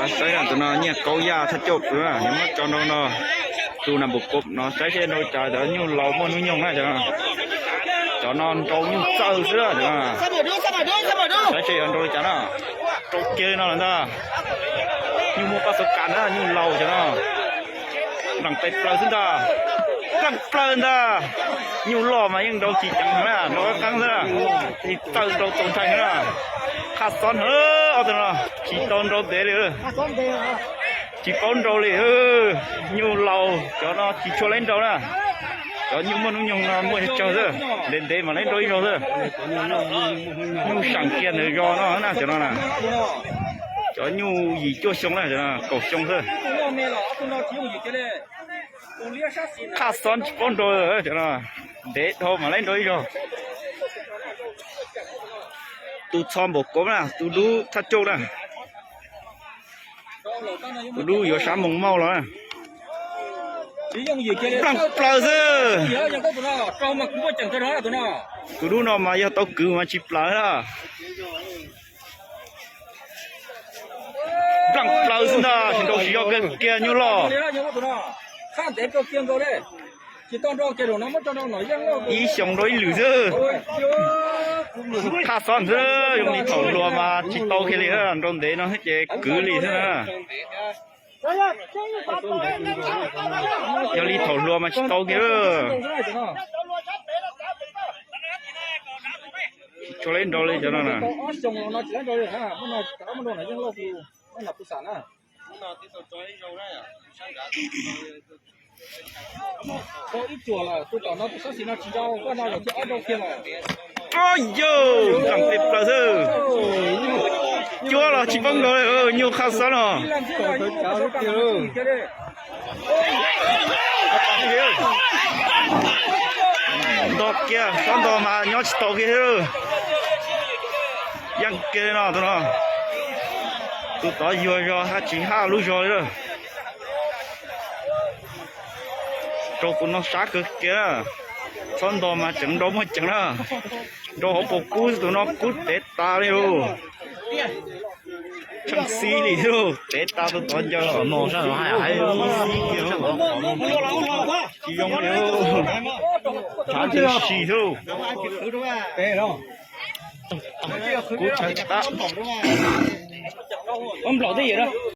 Saib tus no Nyiaj Kaub Yaj thaj coj pw, nws muab tso nrau no. Tus nas npum kub no saib seb nrau li cas, cov nyuj laus muaj hnub nyoog na cov no. Cov no nrau nyuj txawj xwb na cov no. Saib seb yuav nrau li cas na. Rau kiag li no lawm ntag. Nyuj muaj paj xauv kas na, nyuj laus cov no. Nplam pes plaws xwb ntag. Nplam plaws ntag. Nyuj loj mas yeej nrau tsis ceev heev na, nrau qab qeeb xwb na. Tsis txawj nrau txaus ntshai heev na. Qhaj xob heev ob tug no, tsis tau nrau ntev li. Tsis paub nrau li. Nyuj laus cov no tsis tshua laib nrau na. Cov nyuj muaj hnub nyoog no muaj tsawg xwb, ntev ntev mas laib nrau ib zaug xwb. Nyuj seem kiag ntawm zos no na cov no na. Cov nyuj yim cuaj xyoo na, kaum xyoo xwb. Qhaj xob tsis paub nrau cov no, ntev dhau mas laib nrau ib zaug. Tus txho npaum kov na, tus dub thaj coj na. Tus dub yuav sab moos mauj los. Nplam plaws xwb. Tus dub no mas yog tau kwv mas tsis plaws na. Nplam plaws xwb ntag, tsis nrau tsis yog kiag, kiag nyuj loj. Ib xyoos nrau ib lwm xwb. Qhaj xob xwb, zoo li thaum hluas mas tsis tau kiag li, nrau ntev no ces kwv li xwb na. Yog li thaum hluas mas tsis tau kiag. Tsis tshua laib nrau li cov no na. Ib cuam lawm, tus tom no tus xab xis no tsis nrau, koj no lawm thiab ob nrau kiag lawm. Yog, nplam pes plaws xwb. Cuab los tsis paub nkaus li, nyuj qhaj xob no. Ntog kiag, xob ntog mas nyob tsis tau kiag thiab. Yeej kiag li no tus no. Tus tod yuag zog haj tsis haj lub zog li lawm. Rau tus no sab kawg kiag. Xob ntog mas tseem nrau muaj ceev na. Nrau hauv paus kub, tus no kub tev tas li lauj. Tsheej xib li lauj, tev tas tus tod ncaws. Tsis zoo li, tshav ntsws si lauj. Kub tshaw tab. Ua nplaum twj ywm na.